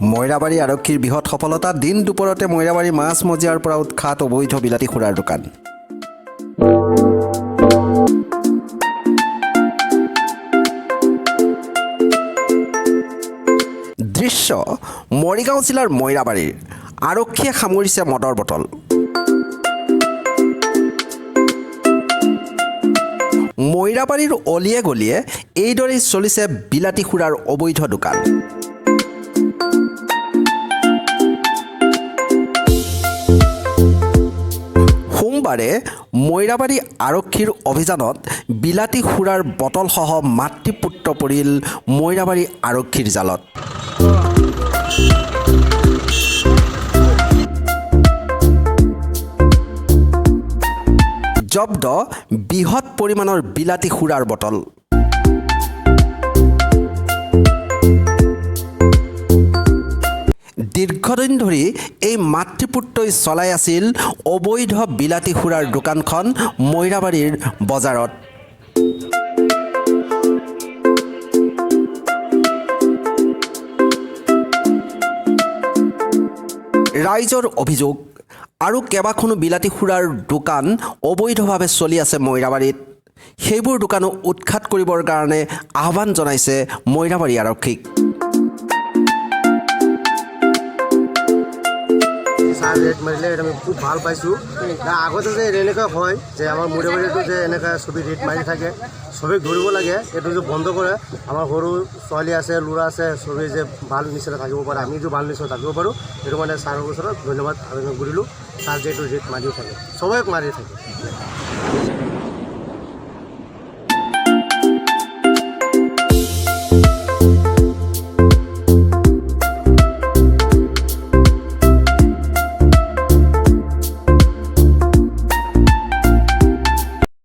মৈৰাবাৰী আৰক্ষীৰ বৃহৎ সফলতা। দিন দুপৰতে মৈৰাবাৰী মাছ মজিয়াৰ পৰা উৎখাত অবৈধ বিলাতী সুৰাৰ দোকান। দৃশ্য মৰিগাঁও জিলাৰ মৈৰাবাৰীৰ। আৰক্ষীয়ে সামৰিছে মদৰ বটল। মৈৰাবাৰীৰ অলিয়ে গলিয়ে এইদৰেই চলিছে বিলাতী সুৰাৰ অবৈধ দোকান। সোমবাৰে মৈৰাবাৰী আৰক্ষীৰ অভিযানত বিলাতী সুৰাৰ বটলসহ মাতৃপুত্ৰ পৰিল মৈৰাবাৰী আৰক্ষীৰ জালত। জব্দ বৃহৎ পৰিমাণৰ বিলাতী সুৰাৰ বটল। দীৰ্ঘদিন ধৰি এই মাতৃপুত্ৰই চলাই আছিল অবৈধ বিলাতী সুৰাৰ দোকানখন মৈৰাবাৰীৰ বজাৰত। ৰাইজৰ অভিযোগ, আৰু কেইবাখনো বিলাতী সুৰাৰ দোকান অবৈধভাৱে চলি আছে মৈৰাবাৰীত। সেইবোৰ দোকানো উৎখাত কৰিবৰ কাৰণে আহ্বান জনাইছে মৈৰাবাৰী আৰক্ষীক। ছাৰ ৰেড মাৰিলে, সেইটো আমি খুব ভাল পাইছোঁ। আগতে যে এনেকুৱা হয় যে আমাৰ মৈৰাবাৰীতো যে এনেকুৱা চবেই ৰেড মাৰি থাকে, চবেই ধৰিব লাগে। এইটো যে বন্ধ কৰে, আমাৰ সৰু ছোৱালী আছে, ল'ৰা আছে, চবেই যে ভাল নিচিনা থাকিব পাৰে, আমি যে ভাল নিচিনা থাকিব পাৰোঁ, সেইটো মানে ছাৰৰ ওচৰত ধন্যবাদ আবেদন কৰিলোঁ। ছাৰ যে এইটো ৰেড মাৰি থাকে, চবেই মাৰি থাকে।